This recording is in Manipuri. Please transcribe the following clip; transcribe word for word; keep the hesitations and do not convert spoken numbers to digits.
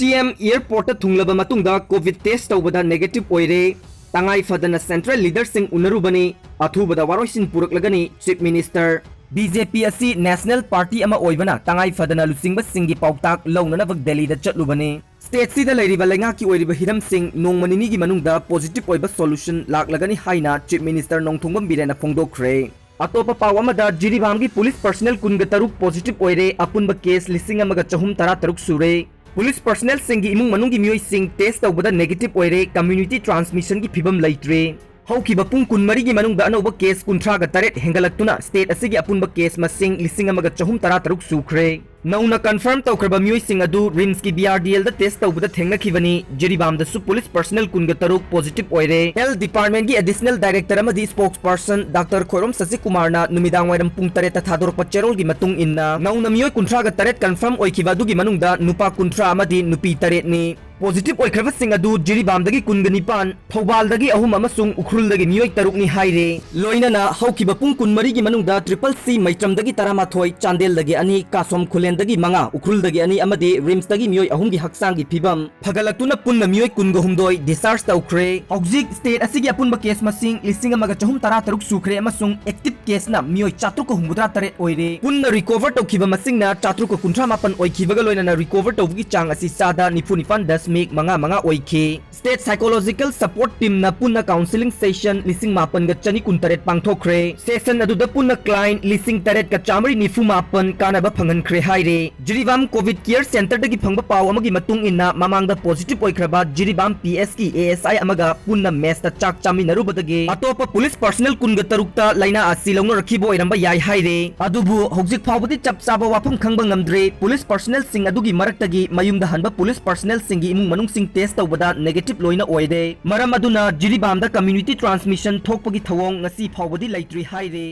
ꯇꯤ ꯑꯦꯝ ꯑꯦꯌꯔꯄꯣꯔꯠꯇ ꯊꯨꯡꯂꯕ ꯃꯇꯨꯡꯗ ꯀꯣꯚꯤꯗ ꯇꯦꯁ ꯇꯧꯕꯗ ꯅꯦꯒꯦꯇꯤꯚ ꯑꯣꯏꯔꯦ꯫ ꯇꯉꯥꯏ ꯐꯗꯅ ꯁꯦꯟꯇ꯭ꯔꯦꯜ ꯂꯤꯗꯔꯁꯤꯡ ꯎꯅꯔꯨꯕꯅꯤ꯫ ꯑꯊꯨꯕꯗ ꯋꯥꯔꯣꯏꯁꯤꯟ ꯄꯨꯔꯛꯂꯒꯅꯤ, ꯆꯤꯐ ꯃꯤꯅꯤꯁꯇꯔ꯫ ꯕꯤ ꯖꯦ ꯄꯤ ꯑꯁꯤ ꯅꯦꯁꯅꯦꯜ ꯄꯥꯔꯇꯤ ꯑꯃ ꯑꯣꯏꯕꯅ ꯇꯉꯥꯏ ꯐꯗꯅ ꯂꯨꯆꯤꯡꯕꯁꯤꯡꯒꯤ ꯄꯥꯎꯇꯥꯛ ꯂꯧꯅꯅꯕ ꯗꯦꯜꯂꯤꯗ ꯆꯠꯂꯨꯕꯅꯤ꯫ ꯁ꯭ꯇꯦꯠꯁꯤꯗ ꯂꯩꯔꯤꯕ ꯂꯩꯉꯥꯛꯀꯤ ꯑꯣꯏꯔꯤꯕ ꯍꯤꯔꯝꯁꯤꯡ ꯅꯣꯡꯃ ꯅꯤꯅꯤꯒꯤ ꯃꯅꯨꯡꯗ ꯄꯣꯖꯤꯇꯤꯚ ꯑꯣꯏꯕ ꯁꯣꯂꯨꯁꯟ ꯂꯥꯛꯂꯒꯅꯤ ꯍꯥꯏꯅ ꯆꯤꯐ ꯃꯤꯅꯤꯁꯇꯔ ꯅꯣꯡꯊꯣꯝꯕꯝ ꯕꯤꯔꯦꯟꯅ ꯐꯣꯡꯗꯣꯛꯈ꯭ꯔꯦ꯫ ꯑꯇꯣꯞꯄ ꯄꯥꯎ ꯑꯃꯗ, ꯖꯤꯔꯤꯕꯥꯝꯒꯤ ꯄꯨꯂꯤꯁ ꯄꯔꯁꯅꯦꯜ ꯀꯨꯟꯒ ꯇꯔꯨꯛ ꯄꯣꯖꯤꯇꯤꯚ ꯑꯣꯏꯔꯦ, ꯑꯄꯨꯟꯕ ꯀꯦꯁ ꯂꯤꯁꯤꯡ ꯑꯃꯒ ꯆꯍꯨꯝ ꯇꯔꯥ ꯇꯔꯨꯛ ꯁꯨꯔꯦ꯫ ꯄꯨꯂꯤꯁ ꯄꯔꯁꯅꯦꯜꯁꯤꯡꯒꯤ ꯏꯃꯨꯡ ꯃꯅꯨꯡꯒꯤ ꯃꯤꯑꯣꯏꯁꯤꯡ ꯇꯦꯁ ꯇꯧꯕꯗ ꯅꯦꯒꯦꯇꯤꯚ ꯑꯣꯏꯔꯦ, ꯀꯝꯃ꯭ꯌꯨꯅꯤꯇꯤ ꯇ꯭ꯔꯥꯟꯁꯃꯤꯁꯟꯒꯤ ꯐꯤꯕꯝ ꯂꯩꯇ꯭ꯔꯦ꯫ ꯍꯧꯈꯤꯕ ꯄꯨꯡ ꯀꯨꯟꯃꯔꯤꯒꯤ ꯃꯅꯨꯡꯗ ꯑꯅꯧꯕ ꯀꯦꯁ ꯀꯨꯟꯊ꯭ꯔꯥꯒ ꯇꯔꯦꯠ ꯍꯦꯟꯒꯠꯂꯛꯇꯨꯅ ꯁ꯭ꯇꯦꯠ ꯑꯁꯤꯒꯤ ꯑꯄꯨꯟꯕ ꯀꯦꯁ ꯃꯁꯤꯡ ꯂꯤꯁꯤꯡ ꯑꯃꯒ ꯆꯍꯨꯝ ꯇꯔꯥ ꯇꯔꯨꯛ ꯁꯨꯈ꯭ꯔꯦ꯫ ꯅꯧꯅ ꯀꯟꯐꯥꯔꯝ ꯇꯧꯈ꯭ꯔꯕ ꯃꯤꯑꯣꯏꯁꯤꯡ ꯑꯗꯨ ꯔꯤꯝꯁꯀꯤ ꯕꯤ ꯑꯥꯔ ꯗꯤ ꯑꯦꯜꯗ ꯇꯦꯁ ꯇꯧꯕꯗ ꯊꯦꯡꯅꯈꯤꯕꯅꯤ꯫ ꯖꯤꯔꯤꯕꯥꯝꯗꯁꯨ ꯄꯨꯂꯤꯁ ꯄꯔꯁꯅꯦꯜ ꯀꯨꯟꯒ ꯇꯔꯨꯛ ꯄꯣꯖꯤꯇꯤꯚ ꯑꯣꯏꯔꯦ꯫ ꯍꯦꯜꯊ ꯗꯤꯄꯥꯔꯠꯃꯦꯟꯒꯤ ꯑꯦꯗꯤꯁꯅꯦꯜ ꯗꯥꯏꯔꯦꯛꯇꯔ ꯑꯃꯗꯤ ꯁ꯭ꯄꯣꯛꯁ ꯄꯔꯁꯟ ꯗꯥꯛꯇꯔ ꯈꯣꯏꯔꯣꯝ ꯁꯁꯤꯀꯨꯃꯥꯔꯅ ꯅꯨꯃꯤꯗꯥꯡ ꯋꯥꯏꯔꯝ ꯄꯨꯡ ꯇꯔꯦꯠꯇ ꯊꯥꯗꯣꯔꯛꯄ ꯆꯦꯔꯣꯜꯒꯤ ꯃꯇꯨꯡ ꯏꯟꯅ, ꯅꯧꯅ ꯃꯤꯑꯣꯏ ꯀꯨꯟꯊ꯭ꯔꯥꯒ ꯇꯔꯦꯠ ꯀꯟꯐꯥꯔꯝ ꯑꯣꯏꯈꯤꯕ ꯑꯗꯨꯒꯤ ꯃꯅꯨꯡꯗ ꯅꯨꯄꯥ ꯀꯨꯟꯊ꯭ꯔꯥ ꯑꯃꯗꯤ ꯅꯨꯄꯤ ꯇꯔꯦꯠꯅꯤ꯫ ꯄꯣꯖꯤꯇꯤꯚ ꯑꯣꯏꯈ꯭ꯔꯕꯁꯤꯡ ꯑꯗꯨ ꯖꯤꯔꯤꯕꯥꯝꯗꯒꯤ ꯀꯨꯟꯒ ꯅꯤꯄꯥꯟ, ꯊꯧꯕꯥꯜꯗꯒꯤ ꯑꯍꯨꯝ ꯑꯃꯁꯨꯡ ꯎꯈ꯭ꯔꯨꯜꯗꯒꯤ ꯃꯤꯑꯣꯏ ꯇꯔꯨꯛꯅꯤ ꯍꯥꯏꯔꯦ꯫ ꯂꯣꯏꯅꯅ ꯍꯧꯈꯤꯕ ꯄꯨꯡ ꯀꯨꯟꯃꯔꯤꯒꯤ ꯃꯅꯨꯡꯗ ꯇ꯭ꯔꯤꯄꯜ ꯁꯤ ꯃꯩꯇ꯭ꯔꯝꯗꯒꯤ ꯇꯔꯥꯃꯥꯊꯣꯏ, ꯆꯥꯟꯗꯦꯜꯗꯒꯤ ꯑꯅꯤ, ꯀꯥꯁꯣꯝ ꯈꯨꯂꯦꯟꯗꯒꯤ ꯃꯉꯥ, ꯎꯈ꯭ꯔꯨꯜꯗꯒꯤ ꯑꯅꯤ ꯑꯃꯗꯤ ꯔꯤꯝꯁꯇꯒꯤ ꯃꯤꯑꯣꯏ ꯑꯍꯨꯝꯒꯤ ꯍꯛꯆꯥꯡꯒꯤ ꯐꯤꯕꯝ ꯐꯒꯠꯂꯛꯇꯨꯅ ꯄꯨꯟꯅ ꯃꯤꯑꯣꯏ ꯀꯨꯟꯒ ꯍꯨꯝꯗꯣꯏ ꯗꯤꯁꯆꯥꯔꯖ ꯇꯧꯈ꯭ꯔꯦ꯫ ꯍꯧꯖꯤꯛ ꯁ꯭ꯇꯦꯠ ꯑꯁꯤꯒꯤ ꯑꯄꯨꯟꯕ ꯀꯦꯁ ꯃꯁꯤꯡ ꯂꯤꯁꯤꯡ ꯑꯃꯒ ꯆꯍꯨꯝ ꯇꯔꯥ ꯇꯔꯨꯛ ꯁꯨꯈ꯭ꯔꯦ ꯑꯃꯁꯨꯡ ꯑꯦꯛꯇꯤꯚ ꯀꯦꯁꯅ ꯃꯤꯑꯣꯏ ꯆꯥꯇ꯭ꯔꯨꯛꯀ ꯍꯨꯝꯐꯨꯇꯔꯥ ꯇꯔꯦꯠ ꯑꯣꯏꯔꯦ꯫ ꯄꯨꯟꯅ ꯔꯤꯀꯣꯚꯔ ꯇꯧꯈꯤꯕ ꯃꯁꯤꯡꯅ ꯆꯥꯇ꯭ꯔꯨꯛꯀ ꯀꯨꯟꯊ꯭ꯔꯥ ꯃꯥꯄꯟ ꯑꯣꯏꯈꯤꯕꯒ ꯂꯣꯏꯅꯅ ꯔꯤꯀꯣꯚꯔ ꯇꯧꯕꯒꯤ ꯆꯥꯡ ꯑꯁꯤ ꯆꯥꯗ ꯅꯤꯐꯨ ꯅꯤꯄꯥꯟ ꯗꯁꯃꯤꯛ ꯃꯉꯥ ꯃꯉꯥ ꯑꯣꯏꯈꯤ꯫ ꯁ꯭ꯇꯦꯠ ꯁꯥꯏꯀꯣꯂꯣꯖꯤꯀꯦꯜ ꯁꯄꯣꯔꯠ ꯇꯤꯝꯅ ꯄꯨꯟꯅ ꯀꯥꯎꯟꯁꯤꯂꯤꯡ ꯁꯦꯁꯟ ꯂꯤꯁꯤꯡ ꯃꯥꯄꯟꯒ ꯆꯅꯤ ꯀꯨꯟꯇꯔꯦꯠ ꯄꯥꯡꯊꯣꯛꯈ꯭ꯔꯦ꯫ ꯁꯦꯁꯟ ꯑꯗꯨꯗ ꯄꯨꯟꯅ ꯀ꯭ꯂꯥꯏꯟꯠ ꯂꯤꯁꯤꯡ ꯇꯔꯦꯠꯀ ꯆꯥꯃꯔꯤ ꯅꯤꯐꯨ ꯃꯥꯄꯟ ꯀꯥꯟꯅꯕ ꯐꯪꯍꯟꯈ꯭ꯔꯦ ꯍꯥꯏꯔꯦ꯫ ꯖꯤꯔꯤꯕꯥꯝ ꯀꯣꯚꯤꯗ ꯀꯤꯌꯔ ꯁꯦꯟꯇꯔꯗꯒꯤ ꯐꯪꯕ ꯄꯥꯎ ꯑꯃꯒꯤ ꯃꯇꯨꯡ ꯏꯟꯅ, ꯃꯃꯥꯡꯗ positive ꯑꯣꯏꯈ꯭ꯔꯕ Jiribam P ꯑꯦꯁꯀꯤ A S ꯑꯥꯏ ꯑꯃꯒ ꯄꯨꯟꯅ ꯃꯦꯁꯇ ꯆꯥꯛ ꯆꯥꯃꯤꯟꯅꯔꯨꯕꯗꯒꯤ ꯑꯇꯣꯞꯄ ꯄꯨꯂꯤꯁ ꯄꯔꯁꯅꯦꯜ ꯀꯨꯟꯒ ꯇꯔꯨꯛꯇ ꯂꯥꯏꯅꯥ ꯑꯁꯤ ꯂꯧꯅꯔꯛꯈꯤꯕ ꯑꯣꯏꯔꯝꯕ ꯌꯥꯏ ꯍꯥꯏꯔꯦ꯫ ꯑꯗꯨꯕꯨ ꯍꯧꯖꯤꯛ ꯐꯥꯎꯕꯗꯤ ꯆꯞ ꯆꯥꯕ ꯋꯥꯐꯝ ꯈꯪꯕ ꯉꯝꯗ꯭ꯔꯤ꯫ ꯄꯨꯂꯤꯁ ꯄꯔꯁꯅꯦꯜꯁꯤꯡ ꯑꯗꯨꯒꯤ ꯃꯔꯛꯇꯒꯤ ꯃꯌꯨꯝꯗ ꯍꯟꯕ ꯄꯨꯂꯤꯁ ꯄꯔꯁꯅꯦꯜꯁꯤꯡꯒꯤ ꯏꯃꯨꯡ ꯃꯅꯨꯡꯁꯤꯡ ꯇꯦꯁ ꯇꯧꯕꯗ ꯅꯦꯒꯦꯇꯤꯚ ꯂꯣꯏꯅ ꯑꯣꯏꯔꯦ꯫ ꯃꯔꯝ ꯑꯗꯨꯅ ꯖꯤꯔꯤꯕꯥꯝꯗ ꯀꯝꯃ꯭ꯌꯨꯅꯤꯇꯤ ꯇ꯭ꯔꯥꯟꯁꯃꯤꯁꯟ ꯊꯣꯛꯄꯒꯤ ꯊꯧꯑꯣꯡ ꯉꯁꯤ ꯐꯥꯎꯕꯗꯤ ꯂꯩꯇ꯭ꯔꯤ ꯍꯥꯏꯔꯦ꯫